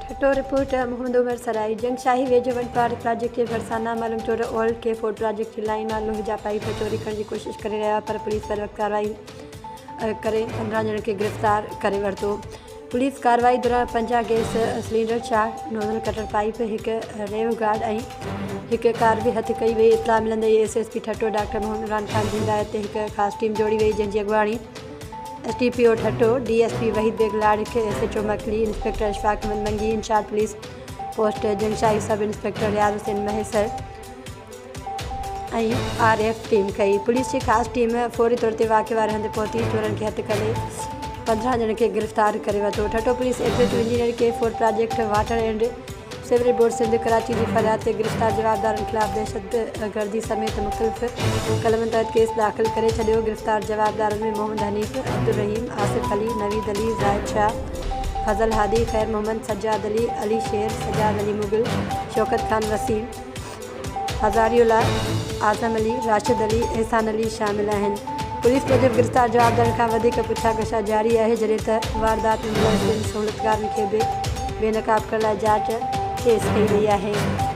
Thatta, report, Muhammad Umar سرائي، جنگشاهي ويجهو one power project جي ڀرسان نامعلوم چور اولڊ ڪي فور پراجيڪٽ جي لائين مان لوهه جا پائيپ چوري ڪرڻ جي ڪوشش ڪري رهيا هئا پر پوليس بروقت ڪارروائي ڪري 15 ڄڻن کي گرفتار ڪري ورتو. پوليس ڪارروائي دوران 50 گئس سلينڊر، چار نوزل ڪٽر پائيپ، هڪ ريو گارڊ ۽ هڪ ڪار به هٿ ڪئي وئي. اطلاع ملندي ئي S S P Thatta doctor Muhammad Imran Khan جي هدايت تي هڪ خاص ٽيم جوڙي وئي جنهن جي اڳواڻي S D P O Thatta, D S P Waheed Baig Larik, S H O Makli, inspector Ashfaq Ahmed Mangi, incharge police post Jangshahi sub inspector Riaz Hussain Mahesar ۽ R F team ڪئي. Police جي خاص team فوري طور تي واقعي واري هنڌ پهتي چورن کي هٿ ڪري 15 ڄڻن کي گرفتار ڪري ورتو. Thatta police executive engineer K four project water and sewerage board Sindh Karachi جي فرياد تي گرفتار جوابدارن خلاف دهشتگردي سميت مختلف قلمن تحت ڪيس داخل ڪري ڇڏيو. گرفتار جوابدارن ۾ محمد حنيف، عبدالرحيم، آصف علي، نويد علي، زاهد شاهه، فضل هادي، خير محمد، سجاد علي، علي شير، سجاد علي مغل، شوڪت خان، وسيم هزاري الله، اعظم علي، راشد علي، احسان علي شامل آهن. پوليس موجب گرفتار جوابدارن کان وڌيڪ پڇا ڳڇا جاري آهي جڏهن ته واردات ۾ ملوث ٻين سهولتڪارن کي به بي نقاب ڪرڻ لاء جاچ تيز ڪئي وئي آهي.